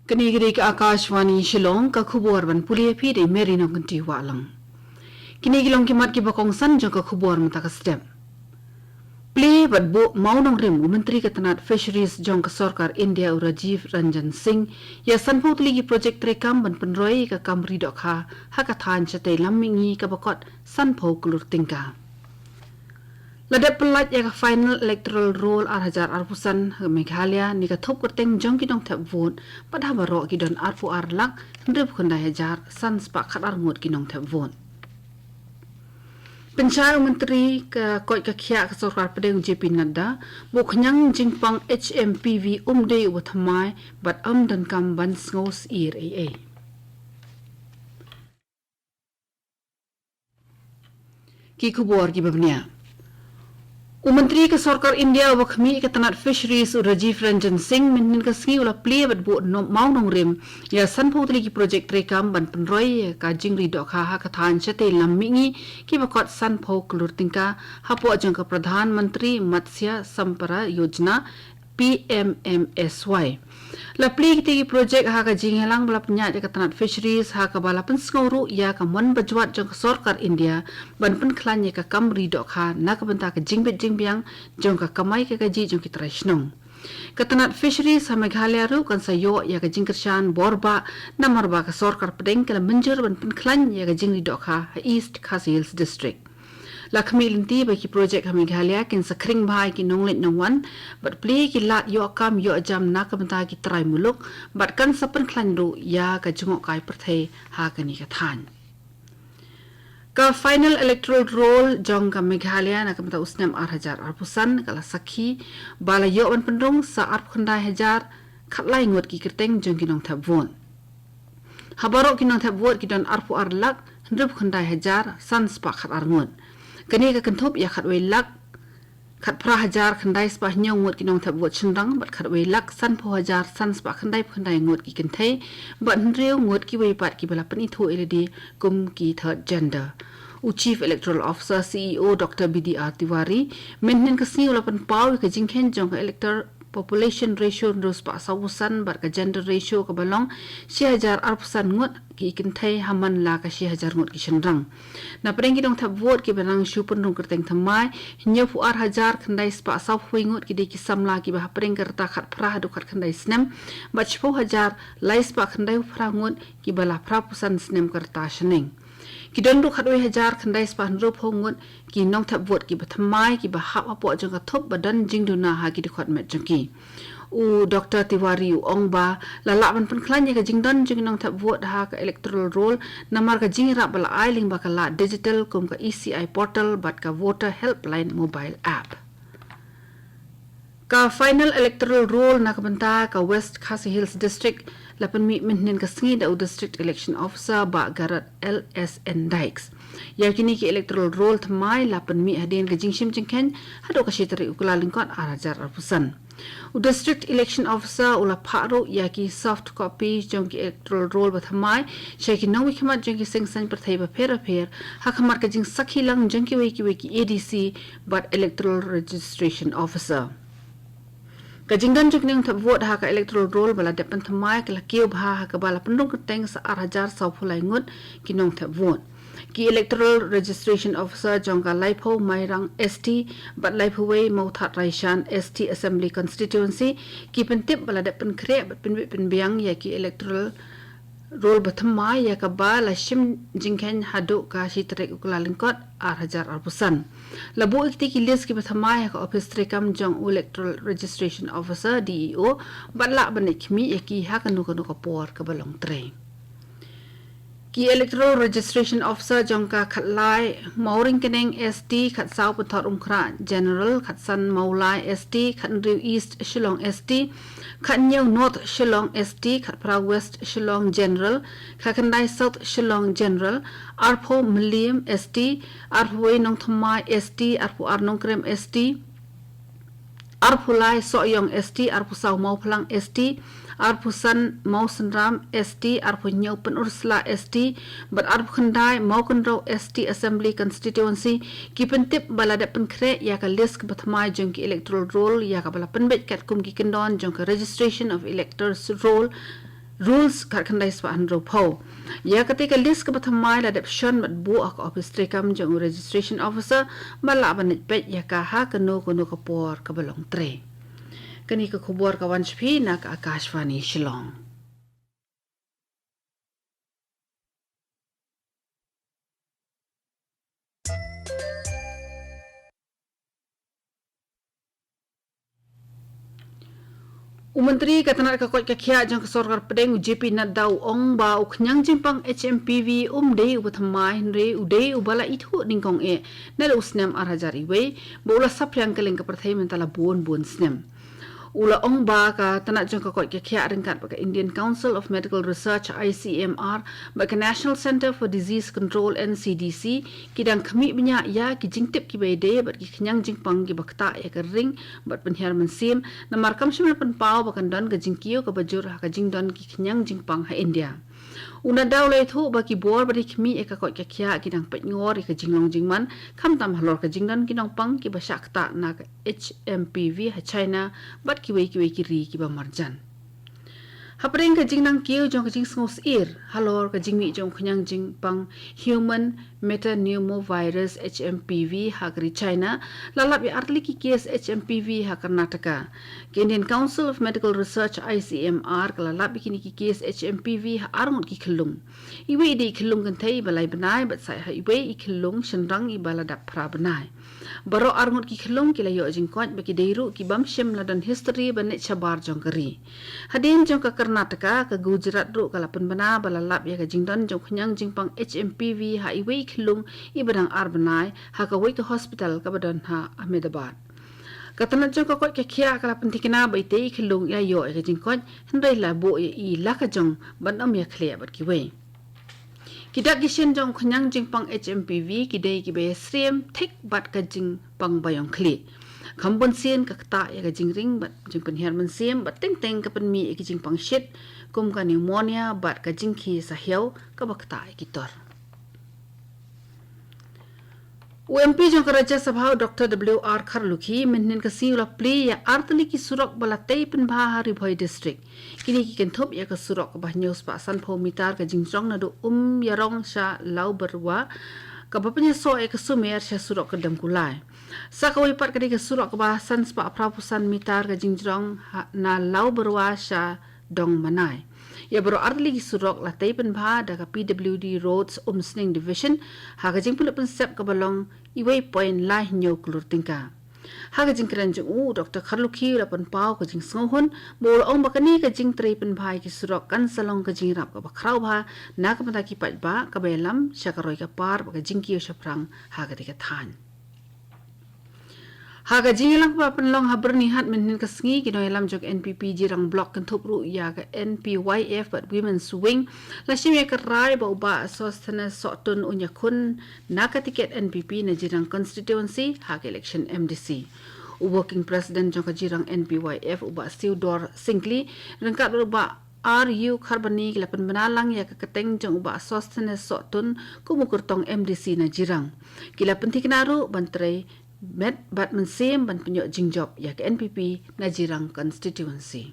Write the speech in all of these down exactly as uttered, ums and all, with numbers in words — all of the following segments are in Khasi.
Kane ka dei ka Akashvani Shillong, ka khubor ban pule ïa phi da i Mary Nongkynrih Wahlang. Kine ki long ki mat kiba kongsan jong ka khubor mynta ka step. Plie bad buh mawnongrim u Myntri ka tnat Fisheries jong ka sorkar India u Rajiv Ranjan Singh ïa sanphew tylli ki projek treikam ban pynroi ïa ka kam ri dohkha ha ka thaiñ shatei lam mihngi kaba kot sanphew klur tyngka. La dep pyllait ïa ka final electoral roll ar hajar arphew san ha Meghalaya ne ka thup kyrteng jong ki nongthep vote, bad ha baroh ki don arphew ar lak hynriewphew khyndai hajar san spah khatar ngut ki nongthep vote. Pynshai u Myntri ka koit ka khiah ka sorkar pdeng u J P Nadda ba u khñiang jingpang H M P V um dei uba thymmai bad ym donkam ban sngew syier ei ei. Ki khubor kiba bniah. U Myntri ka sorkar India uba khmih ka tnat Fisheries u Rajiv Ranjan Singh mynhynnin ka sngi u la plie bad buh no-, mawnongrim ïa sanphew tylli ki projek treikam ban pynroi ïa ka jingri dohkha ha ka thaiñ shatei lam mihngi kiba kot sanphew klur tyngka hapoh jong ka Pradhan Mantri Matsya Sampada Yojana, P M M S Y. La plie kito ki projek ha ka jingïalang ba la pynïaid da ka tnat Fisheries ha kaba la pynsngew ruh ïa ka mon bajwat jong ka sorkar India ban pynkhlaiñ ïa ka kam ri dohkha na ka bynta ka jingbit jingbiang jong ka kamai ka kajih jong ki trai shnong. Ka tnat Fisheries ha Meghalaya ruh kan sa ïoh ïa ka jingkyrshan borbah namar ba ka sorkar pdeng ka la mynjur ban pynkhlaiñ ïa ka jingri dohkha ha East Khasi Hills District. La khmih lynti ba ki projek ha Meghalaya kin sa khring bha ïa ki nongleit nongwan bad plie ïa ki lad ïoh kam ïoh jam na ka bynta ki trai muluk bad kan sa pynkhlaiñ ruh ïa ka jngohkai pyrthei ha kane ka thaiñ. Ka final electoral roll jong ka Meghalaya na ka bynta u snem ar hajar arphew san ka la sakhi ba la ïoh ban pynrung sa arphew khyndai hajar khatlai ngut ki kyrteng jong ki nongthep vote. Ha baroh ki nongthep vote ki don arphew ar lak hynriewphew khyndai hajar san spah khatar ngut. Kane ka kynthup ïa khatwei lak khatphra hajar khyndai spah hynñiew ngut ki nongthep vote shynrang bad khatwei lak sanphew hajar san spah khyndaiphew khyndai ngut ki kynthei bad hynriew ngut kiwei pat kiba la pynithuh ïa lade kum ki third gender. U Chief Electoral Officer, C E O, Doctor B D R Tiwari mynhynnin ka sngi u la pynpaw ïa ka jingkheiñ jong ka elector population ratio hynriew spah sawphew san bad ka gender ratio kaba long shi hajar arphew san ngut ki kynthei ha man la ka shi hajar ngut ki shynrang. Na pdeng ki nongthep vote kiba nang shu pynrung kyrteng thymmai, hynñiewphew ar hajar khyndai spah sawphew wei ngut ki dei ki samla kiba hapdeng ka rta khatphra haduh khatkhyndai snem bad shiphew hajar lai spah khyndaiphew phra ngut kiba la phraphew san snem ka rta shaneng. Ki don ruh khatwei hajar khyndai spah hynriewphew ngut ki nongthep vote kiba thymmai kiba hap hapoh jong ka thup ba don jingduna ha ki dkhot met jong ki. U Doctor Tiwari u ong ba la lah ban pynkhlaiñ ïa ka jingdon jong ki nongthep vote ha ka electoral roll namar ka jingïarap ba la ai lyngba ka lad digital kum ka E C I portal bad ka Voter Helpline mobile app. Ka final electoral roll na ka bynta ka West Khasi Hills District la pynmih mynhynnin ka sngi da u District Election Officer Bah Garod L S N Dykes. Ïa kine ki electoral roll thymmai la pynmih hadien ka jingshim jingkheiñ haduh ka shi tarik u Kyllalyngkot ar hajar arphew san. U District Election Officer u la phah ruh ïa ki soft copy jong ki electoral roll ba thymmai sha ki nongmihkhmat jong ki seng saiñ pyrthei bapher bapher ha khmat ka jingsakhi lang jong kiwei kiwei ki A D C bad Electoral Registration Officer. Ka jingdon jong ki nongthep vote ha ka electoral roll ba la dep pynthymmai ka la kiew bha ha kaba la pynrung kyrteng sa ar hajar sawphew lai ngut ki nongthep vote. Ki Electoral Registration Officer jong ka laiphew Mairang S T bad laiphew wei Mawthadraishan S T Assembly Constituency ki pyntip ba la dep pynkhreh bad pynbit pynbiang ïa ki electoral roll ba thymmai ïa kaba la shim jingkheiñ haduh ka shi tarik u Kyllalyngkot ar hajar arphew san. La buh ïa kito ki list kiba thymmai ha ka ophis treikam jong u Electoral Registration Officer, D E O, bad lah ban leit khmih ïa ki ha kano kano ka por kaba long trei. Ki Electoral Registration Officer jong ka khatlai Mawryngkneng S T, khatsaw Pynthorumkhrah General, khatsan Mawlai S T, khathynriew East Shillong S T, khathynñiew North Shillong S T, khatphra West Shillong General, khatkhyndai South Shillong General, arphew Mylliem S T, arphew wei Nongthymmai S T, arphew ar Nongkrem S T, arphew lai Sohiong S T, arphew saw Mawphlang S T, arphew san Mawsynram S T, arphew hynñiew Pynursla S T, bad arphew khyndai Mawkynrew S T Assembly Constituency, ki pyntip ba la dep pynkhreh ïa ka list kaba thymmai jong ki electoral roll ïa kaba la pynbeit katkum ki kyndon jong ka Registration of Electors Roll Rules khatkhyndai spah hynriewphew. Ïa katei ka list kaba thymmai la dep shon bad buh ha ka ophis treikam jong u registration officer, bad lah ban leit peit ïa ka ha kano kano ka por kaba long trei. Kane ka khubor ka wan sha phi na ka Akashvani Shillong. U Myntri ka tnat ka koit ka khiah jong ka sorkar pdeng, u J P Nadda, u ong ba u khñiang jingpang H M P V um dei uba thymmai, hynrei u dei uba la ithuh nyngkong eh naduh u snem ar hajar wei, ba u la saphriang kylleng ka pyrthei mynta la bun bun snem. U la ong ba ka tnat jong ka koit ka khiah ryngkat bad ka Indian Council of Medical Research, I C M R, bad ka National Centre for Disease Control, N C D C, ki dang khmih bniah ïa ki jingtip kiba ïadei bad ki khñiang jingpang kiba ktah ïa ka ring bad pynhiar mynsiem, namar kam shym la pynpaw ba kan don ka jingkiew kaba jur ha ka jingdon ki khñiang jingpang ha India. U Nadda u la ïathuh ba ki bor ba dei khmih ïa ka koit ka khiah ki dang peitngor ïa ka jinglong jingman, khamtam halor ka jingdon ki nongpang kiba shah ktah na ka H M P V ha China bad kiwei kiwei ki ri kiba marjan. Hapdeng ka jingnang kiew jong ka jingsngewsyier halor ka jingmih jong u khñiang jingpang human metapneumovirus, H M P V, ha ka ri China, la lap ïa artylli ki case H M P V ha Karnataka. Ka Indian Council of Medical Research, I C M R, ka la lap ïa kine ki case H M P V ha arngut ki khyllung. Iwei i dei i khyllung kynthei iba lai bnai bad sa ha iwei i khyllung shynrang iba la dap phra bnai. Baroh arngut ki khyllung ki la ïoh jingkoit bad ki dei ruh ki bym shym la don history ban leit shabar jong ka ri. Hadien jong ka Karnataka, ka Gujarat ruh ka la pynbna ba la lap ïa ka jingdon jong u khñiang jingpang H M P V ha iwei i khyllung iba dang ar bnai ha kawei ka hospital kaba don ha Ahmedabad. Ka tnat jong ka koit ka khiah ka la pynthikna ba itei i khyllung i la ïoh ïa ka jingkoit, hynrei la buh ïa i la ka jong ban ym ïakhlieh bad kiwei. Ki dak ki shin jong u khñiang jingpang H M P V ki dei kiba ïasyriem thik bad ka jingpang baïong khlieh. Kham bun sien ka ktah ïa ka jingring bad jingpynhiar mynsiem bad teng teng ka pynmih ïa ki jingpang shit, kum ka pneumonia bad ka jingkhie sahiaw kaba ktah ïa ki tor. U M P jong ka Rajya Sabha, u Doctor W R Kharlukhi, mynhynnin ka sngi u la plie ïa artylli ki surok ba la tei pynbha ha Ri Bhoi District. Kine ki kynthup ïa ka surok kaba hynñiew spah sanphew mitar ka jingjrong naduh Umïarong sha Lawbyrwa, kaba pynïasoh ïa ka Sumer sha surok ka Demkulai. Sa kawei pat ka dei ka surok kaba san spah phra phew san mitar ka jingjrong ha, na Lawbyrwa sha Dongmanai. Ïa baroh artylli ki surok la tei pynbha da ka P W D Roads Umsning Division ha ka jingpynlut pynsep kaba long iwei point lai hynñiew klur tyngka. Ha ka jingkren jong u, u Doctor Kharlukhi u la pynpaw ka jingsngewhun, bad u la ong ba kane ka jingtrei pynbha ïa ki surok kan sa long ka jingïarap kaba khraw bha na ka bynta ki paidbah, kaba ïalam sha ka roi ka par bad ka jingkiew shaphrang ha katei ka thaiñ. Ha ka jingïalang kaba pynlong ha Byrnihat mynhynnin ka sngi, ki nongïalam jong ka N P P Jirang Block kynthup ruh ïa ka N P Y F bad Women's Wing la shim ïa ka rai ba u Bah Sosthenes Sohtun un ïakhun na ka tiket N P P na Jirang Constituency ha ka election M D C. U Working President jong ka Jirang N P Y F, u Bah Theodore Syngkli, ryngkat bad u Bah R U Kharbani ki la pynbna lang ïa ka kyrteng jong u Bah Sosthenes Sohtun kum u kyrtong M D C na Jirang. Ki la pynthikna ruh ban trei met bad mynsiem ban pynïoh jingjop ïa ka N P P na Jirang Constituency.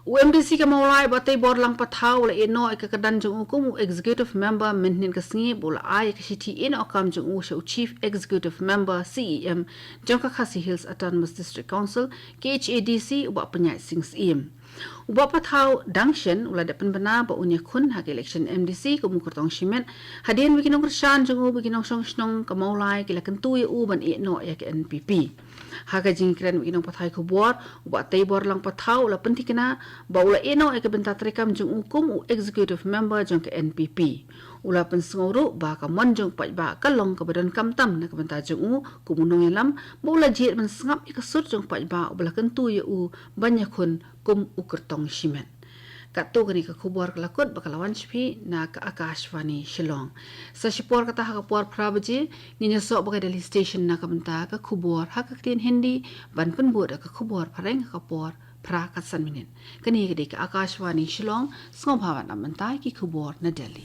U M D C ka Mawlai, u Bah Teiborlang Pathaw, u la ïehnoh ïa ka kyrdan jong u kum u Executive Member mynhynnin ka sngi, bad u la ai ïa ka shithi ïehnoh kam jong u sha u Chief Executive Member, C E M, jong ka Khasi Hills Autonomous District Council, K H A D C, u Bah Pynïaid Sing Syiem. U Bah Pathaw dang shen u la dep pynbna ba un ïakhun ha ka election M D C kum u kyrtong shimet, hadien ba ki nongkyrshan jong u bad ki nongshong shnong ka Mawlai ki la kyntu ïa u ban ïehnoh ïa ka N P P. Ha ka jingkren bad ki nongpathai khubor, u Bah Teiborlang Pathaw u la pynthikna ba u la ïehnoh ïa ka bynta treikam jong u kum u Executive Member jong ka N P P. U la pynsngew ruh ba ka mon jong u paidbah ka long kaba donkam tam na ka bynta jong u kum u nongïalam, bad u la jied ban sngap ïa ka sur jong u paidbah uba la kyntu ïa u ban ïakhun kum u kyrtong shimet. Katto kane ka khubor ka la kut bad ka la wan sha phi na ka Akashvani Shillong. Sa shipor kata ha ka por phra baje, ngin ïasoh bad ka Delhi Station na ka bynta ka khubor ha ka ktien Hindi, ban pynbud da ka khubor phareng ha ka por phra khatsan minit. Kane ka dei ka Akashvani Shillong, sngewbha ban ap bynta ki khubor na Delhi.